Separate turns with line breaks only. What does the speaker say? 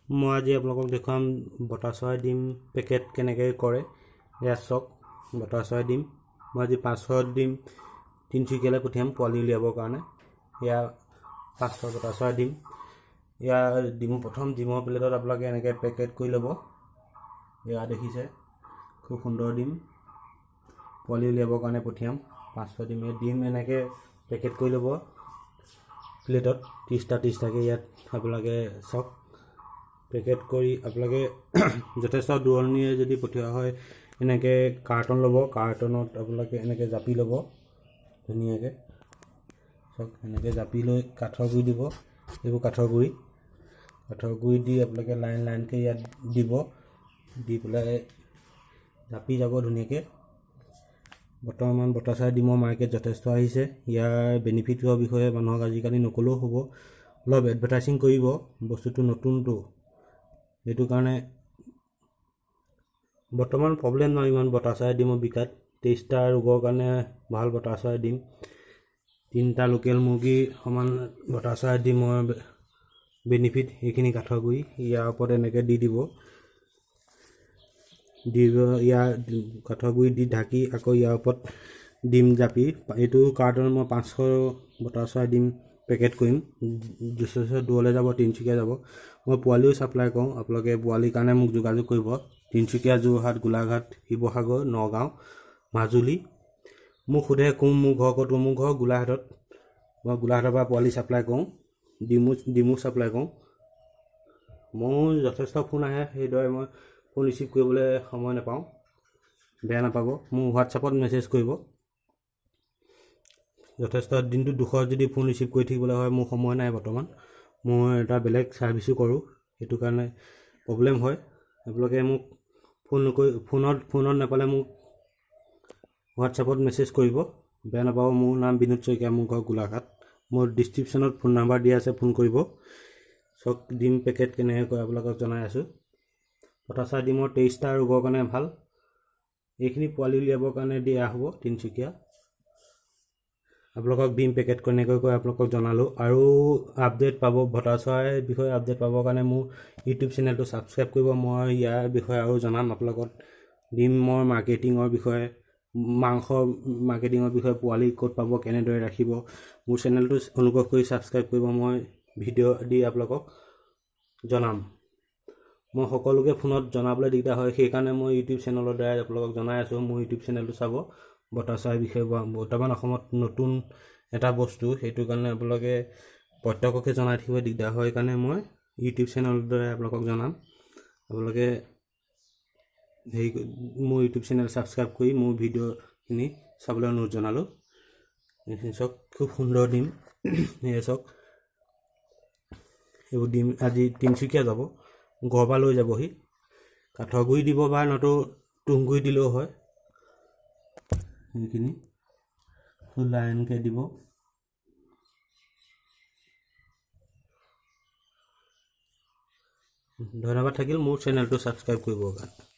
মই আজি আপোনালোকক দেখুৱাম বতা চৰাই ডিম পেকেট কেনেকৈ কৰে। এয়া চাওক, বতা চৰাই ডিম মই আজি 500 ডিম তিনিচুকীয়ালৈ পঠিয়াম পোৱালি উলিয়াবৰ কাৰণে। এয়া 500 বতা চৰাই ডিম। ইয়াৰ ডিম প্ৰথম ডিমৰ প্লেটত আপোনালোকে এনেকৈ পেকেট কৰি ল'ব। এয়া দেখিছে, খুব সুন্দৰ ডিম, পোৱালি উলিয়াবৰ কাৰণে পঠিয়াম 500 ডিম। এই ডিম এনেকৈ পেকেট কৰি ল'ব প্লেটত 30টা 30টাকৈ। ইয়াত আপোনালোকে চাওক, পেকেট কৰি আপোনালোকে যথেষ্ট দূৰণিৰে যদি পঠিওৱা হয়, এনেকৈ কাৰ্টন ল'ব, কাৰ্টনত আপোনালোকে এনেকৈ জাপি ল'ব ধুনীয়াকৈ। চাওক, এনেকৈ জাপি লৈ কাঠৰ গুড়ি দিব, এইবোৰ কাঠৰ গুড়ি। কাঠৰ গুড়ি দি আপোনালোকে লাইন লাইনকৈ ইয়াত দিব, দি পেলাই জাপি যাব ধুনীয়াকৈ। বৰ্তমান বতা চৰাই ডিমৰ মাৰ্কেট যথেষ্ট আহিছে। ইয়াৰ বেনিফিটৰ বিষয়ে মানুহক আজিকালি নক'লেও হ'ব, অলপ এডভাৰটাইজিং কৰিব, বস্তুটো নতুনটো, সেইটো কাৰণে বৰ্তমান প্ৰব্লেম নাই ইমান বতা চৰাই ডিমৰ বিকাত। 23টা ৰোগৰ কাৰণে ভাল বতা চৰাই ডিম, 3টা লোকেল মুৰ্গীৰ সমান বতা চৰাই ডিমৰ বেনিফিট। এইখিনি কাঠৰ গুড়ি ইয়াৰ ওপৰত এনেকৈ দি দিব, দি ইয়াৰ কাঠৰ গুড়ি দি ঢাকি আকৌ ইয়াৰ ওপৰত ডিম জাপি এইটো কাৰ্টনত মই 500 বতা চৰাই ডিম পেকেট কৰিম। যথেষ্ট দূৰলৈ যাব, তিনিচুকীয়া যাব। মই পোৱালিও ছাপ্লাই কৰোঁ, আপোনালোকে পোৱালিৰ কাৰণে মোক যোগাযোগ কৰিব। তিনিচুকীয়া, যোৰহাট, গোলাঘাট, শিৱসাগৰ, নগাঁও, মাজুলী। মোক সোধে কোন, মোৰ ঘৰ ক'ত? মোৰ ঘৰ গোলাঘাটত। মই গোলাঘাটৰ পৰা পোৱালি ছাপ্লাই কৰোঁ, ডিমো ছাপ্লাই কৰোঁ। মোৰ যথেষ্ট ফোন আহে, সেইদৰে মই ফোন ৰিচিভ কৰিবলৈ সময় নাপাওঁ, বেয়া নাপাব। মোক হোৱাটছআপত মেছেজ কৰিব। যথেষ্ট দিনটোত 200 যদি ফোন ৰিচিভ কৰি থাকিবলৈ হয়, মোৰ সময় নাই বৰ্তমান। মই এটা বেলেগ ছাৰ্ভিচো কৰোঁ, সেইটো কাৰণে প্ৰব্লেম হয়। আপোনালোকে মোক ফোন নকৰি ফোনত নাপালে মোক হোৱাটছআপত মেছেজ কৰিব, বেয়া নাপাব। মোৰ নাম বিনোদ শইকীয়া, মোৰ ঘৰ গোলাঘাট। মোৰ ডিছক্ৰিপশ্যনত ফোন নাম্বাৰ দিয়া আছে, ফোন কৰিব। চাওক, ডিম পেকেট কেনেকৈ কৰে আপোনালোকক জনাই আছোঁ। বতা চৰাই ডিমৰ 23টা ৰোগৰ কাৰণে ভাল। এইখিনি পোৱালি উলিয়াবৰ কাৰণে দিয়া হ'ব তিনিচুকীয়া। আপোনালোকক ডিম পেকেট কেনেকৈ কৰে আপোনালোকক জনালোঁ। আৰু আপডেট পাব, বতা চৰাইৰ বিষয়ে আপডেট পাবৰ কাৰণে মোৰ ইউটিউব চেনেলটো ছাবস্ক্ৰাইব কৰিব। মই ইয়াৰ বিষয়ে আৰু জনাম আপোনালোকক, ডিমৰ মাৰ্কেটিঙৰ বিষয়ে, মাংস মাৰ্কেটিঙৰ বিষয়ে, পোৱালি ক'ত পাব, কেনেদৰে ৰাখিব। মোৰ চেনেলটো অনুগ্ৰহ কৰি ছাবস্ক্ৰাইব কৰিব, মই ভিডিঅ' দি আপোনালোকক জনাম। মই সকলোকে ফোনত জনাবলৈ দিগদাৰ হয়, সেইকাৰণে মই ইউটিউব চেনেলৰ দ্বাৰাই আপোনালোকক জনাই আছোঁ। মোৰ ইউটিউব চেনেলটো চাব। বতা চৰাইৰ বিষয়ে বৰ্তমান অসমত নতুন এটা বস্তু, সেইটো কাৰণে আপোনালোকে প্ৰত্যেককে জনাই থাকিব দিগদাৰ হয় কাৰণে মই ইউটিউব চেনেলৰ দ্বাৰাই আপোনালোকক জনাম। আপোনালোকে হেৰি, মোৰ ইউটিউব চেনেল ছাবস্ক্ৰাইব কৰি মোৰ ভিডিঅ'খিনি চাবলৈ অনুৰোধ জনালোঁ। এইখিনি চাওক, খুব সুন্দৰ ডিম। এয়া চাওক, এইবোৰ ডিম আজি তিনিচুকীয়া যাব, ঘৰৰ পৰা লৈ যাবহি। কাঠৰ গুড়ি দিব বা নতুবা তুঁহগুড়ি দিলেও হয়। সেইখিনি লাইনকৈ দিব। ধন্যবাদ থাকিল মোৰ চেনেলটো ছাবস্ক্ৰাইব কৰিবৰ কাৰণে।